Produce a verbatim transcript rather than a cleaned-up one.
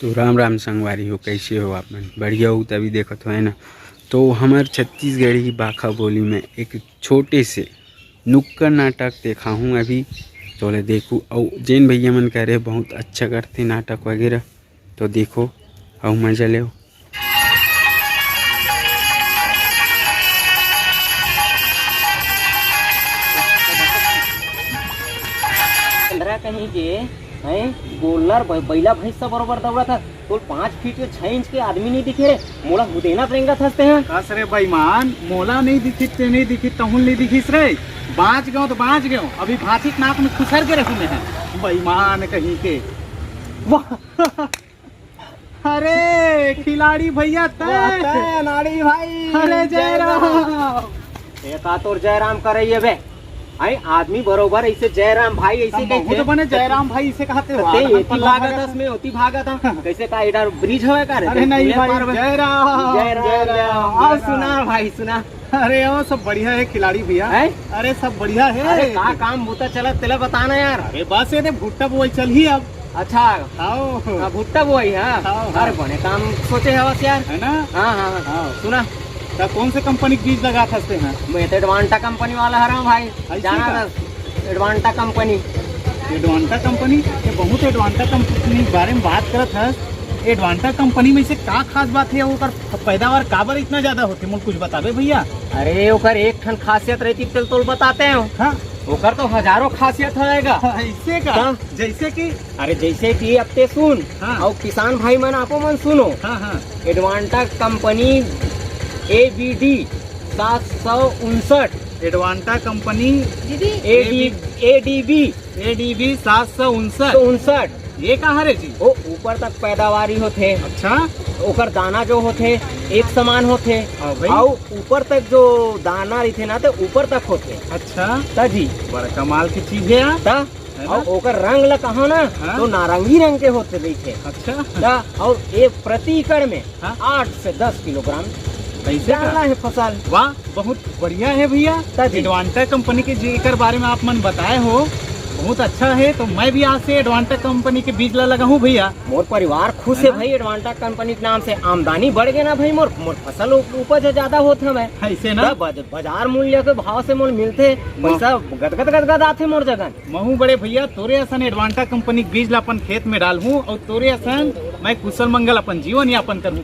तो राम राम संगवारी हो, कैसे हो आप मन? बढ़िया हो तभी देखत हो, है ना? तो हमर छत्तीसगढ़ी बाखा बोली में एक छोटे से नुक्कड़ नाटक देखाहूँ अभी, तो ले देखू। अउ जेन भैया मन करे बहुत अच्छा करथे नाटक वगैरह, तो देखो अउ मजा लेव। चंद्रा कहीं के, हैं, गोल्लर ब-, बइला भैंस सब बरोबर दौड़त हस। तोल पाँच फीट के छह इंच के आदमी नहीं दिखे रे, मोला हुदेना रेंगत हस तेहा। कस रे बेईमान, मोला नहीं दिखित ते नहीं दिखित, तहुल नहीं दिखिस रे। बाँच गयो तो बाँच गयो, अभी भाँची के नाक में खुसर के रहूँ मैं। बेईमान कहीं के। वाह। अरे खिलाड़ी भैया तैं। वाह, तैं अनाड़ी भाई। अरे जय जय राम। राम। ए का तोर जय राम करइए बे? आई आदमी बरोबर ऐसे जय राम भाई ऐसे तब महू कहिथे। तो बने जय राम भाई इसे कहते तो हो, ते आदमी एती पल्ला भागत भागत हस, मैं ओती भागत हूँ। कैसे का एडा ब्रिज होवे का रे? अरे नहीं भाई, जय राम, जय राम, जय राम। आओ सुना भाई, सुना। अरे ओ, सब बढ़िया है खिलाड़ी भैया। हैं? अरे सब बढ़िया है। अरे का काम बूता चलत तेला बताना यार। अरे बस ये दे भुट्टा बोआई चलही अब। अच्छा। हाँ। हाँ, भुट्टा बोआई है। हाँ, हाँ। अरे बने काम सोचे हवस यार। है ना? हाँ, हाँ, हाँ। हाँ। सुना। तो कौन से कंपनी के बीज लगात हस तेहा? मैं तो एडवांटा कंपनी वाला हरव भाई। ऐसे जाना का? था एडवांटा कंपनी। Advanta company? ये बहुत एडवांटा कंपनी के बारे में बात करत हस। एडवांटा कंपनी में से का खास बात है, ओकर पैदावार काबर इतना ज्यादा होथे, मोला कुछ बताबे भैया? अरे ओकर एक ठन खासियत रहती तेल तोल बताते हो। हाँ। ओकर तो हजारों खासियत होएगा। ऐसे का? हाँ। जैसे कि? अरे जैसे कि अब ते सुन, हाँ। और किसान भाई मन आपो मन सुनो। हाँ, हाँ। Advanta company A B D सात सौ उनसठ। एडवांटा कंपनी दीदी। A D, A D B. A D B सात सौ उनसठ। तो उनसठ। ये का हरे जी? वो ऊपर तक पैदावारी होथे। अच्छा। ओकर दाना जो होथे, एक समान होथे। हाँ भाई। अउ ऊपर तक जो दाना रहिथे ना, तो ऊपर तक होथे। अच्छा। त जी। बड़ा कमाल की चीज है यार। त है ना? अउ ओकर रंग ल कहा ना, हाँ। तो नारंगी रंग के होथे रहिथे। अच्छा। त अउ एक प्रति एकड़ में हाँ। आठ से दस किलोग्राम ऐसे का? डालना है फसल। वाह, बहुत बढ़िया है भैया। त जी। एडवांटा कंपनी के जेकर बारे में आप मन बताए हो, बहुत अच्छा है। तो मैं भी आज से एडवांटा कंपनी के बीज ला लगाहूँ भैया। मोर परिवार खुश है है ना? भाई, एडवांटा कंपनी के नाम से आमदनी बढ़ गए ना भाई, मोर, मोर फसल उप-, उपज ज्यादा होत हवय। ऐसे ना? त बज-, बाजार मूल्य के भाव से मोर मिलथे, वाह। पैसा गदगद गदगद आथे मोर जगन। महू बड़े भैया, तोरे असन एडवांटा कंपनी के बीज ला अपन खेत में डालहूँ और तोरे असन मैं कुशल मंगल अपन जीवन यापन करहूँ।